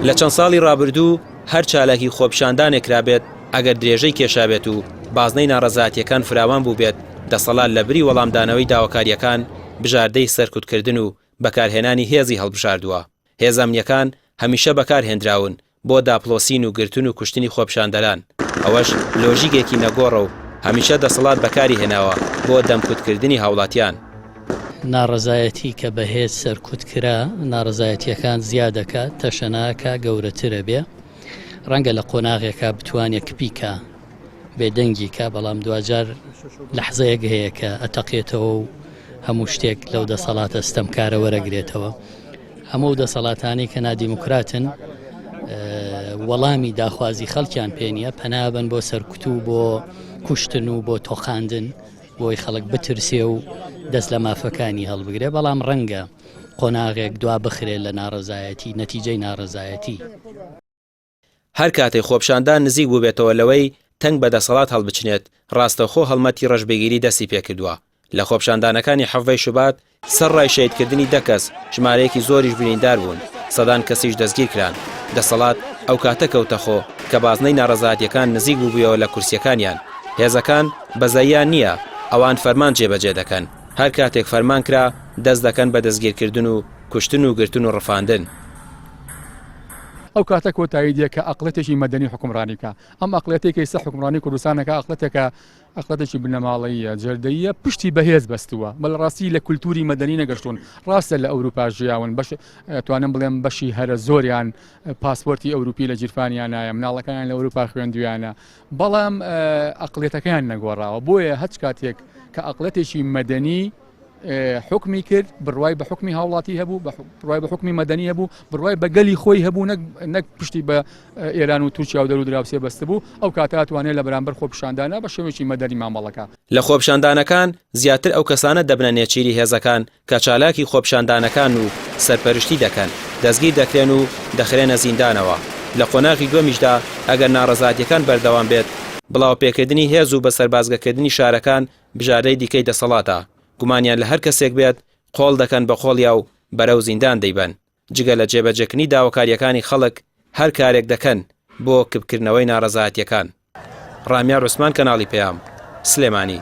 لە چەند ساڵی ڕابردوو هەر چالاکی خۆپیشاندانێک کرابێت، ئەگەر درێژەی کێشابێت و بازنەی ناڕەزایەتییەکان فراوان بووبێت، دەسەڵات لەبری وەڵامدانەوەی داواکارییەکان، بژاردەی سەرکوتکردن و بەکارهێنانی هێزی هەڵبژاردووە. هێزە ئەمنییەکان هەمیشە بەکارهێنراون بۆ داپڵۆسین و گرتن و کوشتنی خۆپیشاندەران، ئەوەش لۆژیکێکی نەگۆڕە و هەمیشە دەسەڵات بەکاری هێناوە بۆ دەمکوتکردنی هاوڵاتیان. ناڕەزایەتی کە بە هێز سەرکوت کرا، ناڕەزایەتییەکان زیاد ئەکا، تەشەنا ئەکا، گەورەتر ئەبێ. ڕەنگە لە قۆناغێکا بتوانێ کپی کا، بێدەنگی کا، بەڵام دواجار لەحزەیەک هەیە کە ئەتەقێتەوە و هەموو شتێک لەو دەسەڵاتە ستەمکارە وەرەگرێتەوە. هەموو ئەو دەسەڵاتانەی کە نادیموکراتن وەڵامی داخوازی خەڵکیان پێ نییە، پەنا بەن بۆ سەرکوت و بۆ کوشتن و بۆ تۆقاندن بۆی خەڵک بترسێ و دەست لە مافەکانی هەڵبگرێ، بەڵام ڕەنگە قۆناغێک دوا بخرێ لە ناڕەزایەتی، نەتیجەی ناڕەزایەتی. هەر کاتێک خۆپیشاندان نزیک بووبێتەوە لەوەی تەنگ بە دەسەڵات هەڵبچنێت، ڕاستەوخۆ هەڵمەتی ڕەشبگیری دەستی پێکردووە. لە خۆپیشاندانەکانی حەڤدەی شوبات، سەرڕای شەهیدکردنی دە کەس، ژمارەیەکی زۆریش بریندار بوون، سەدان کەسیش دەستگیرکران. دەسەڵات ئەو کاتە کەوتە خۆ کە بازنەی ناڕەزایەتییەکان نزیک بووبوویەوە لە کورسییەکانیان. هێزەکان بەزەییان نییە، ئەوان فەرمان جێبەجێ دەکەن. هەر کاتێک فەرمان کرا، دەست دەکەن بە دەستگیرکردن و کوشتن و گرتن و ڕفاندن. ئەو کاتە کۆتایی دێ کە ئەقڵێتێکی مەدەنی حوکمڕانی بکا. ئەم ئەقڵێتەی کە ئیستا حوکمڕانی کوردستان ئەکا ئەقڵێتێکە ئەقڵێتێکی بنەماڵەییە، جەردەییە، پشتی بە هێز بەستووە. بە لە ڕاستی لە کولتووری مەدەنی نەگەشتوون. ڕاستە لە ئەوروپا ژیاون، بەش ئەتوانم بڵێم بەشی هەرە زۆریان پاسپۆرتی ئەوروپی لە گیرفانیانایە، مناڵەکانیان لە ئەوروپا خوێندویانە، بەڵام ئەقڵێتەکەیان نەگۆڕاوە. بۆیە هەچ کاتێک کە ئەقڵێتێکی مەدەنی حوکمی کرد، بڕوای بە حوکمی هاوڵاتی هەبوو، بڕوای بە حوکمی مەدەنی هەبوو، بڕوای بە گەلی خۆی هەبوو، نەک پشتی بە ئێران و تورکیا و دەر و دراوسێ بەستبوو، ئەو کاتە ئەتوانێت لە بەرامبەر خۆپیشاندانا بە شێوەیەکی مەدەنی مامەڵەکا. لە خۆپیشاندانەکان زیاتر ئەو کەسانە دەبنە نێچیری هێزەکان کە چالاکی خۆپیشاندانەکان و سەرپەرشتی دەکەن، دەستگیر دەکرێن و دەخرێنە زیندانەوە. لە قۆناغی دووەمیشدا ئەگەر ناڕەزایەتیەکان بەردەوام بێت، بڵاوەپێکردنی هێز و بەسەربازگەکردنی شارەکان بژاردەی دیکەی دەسەڵاتە، گومانیان لە هەر کەسێک بێت قۆڵ دەکەن بە قۆڵیا و بەرەو زیندان دەیبەن، جگە لە جێبەجێکردنی داواکارییەکانی خەڵک هەر کارێک دەکەن بۆ کپکردنەوەی ناڕەزایەتییەکان. ڕامیار عوسمان کەناڵی پەیام، سلێمانی.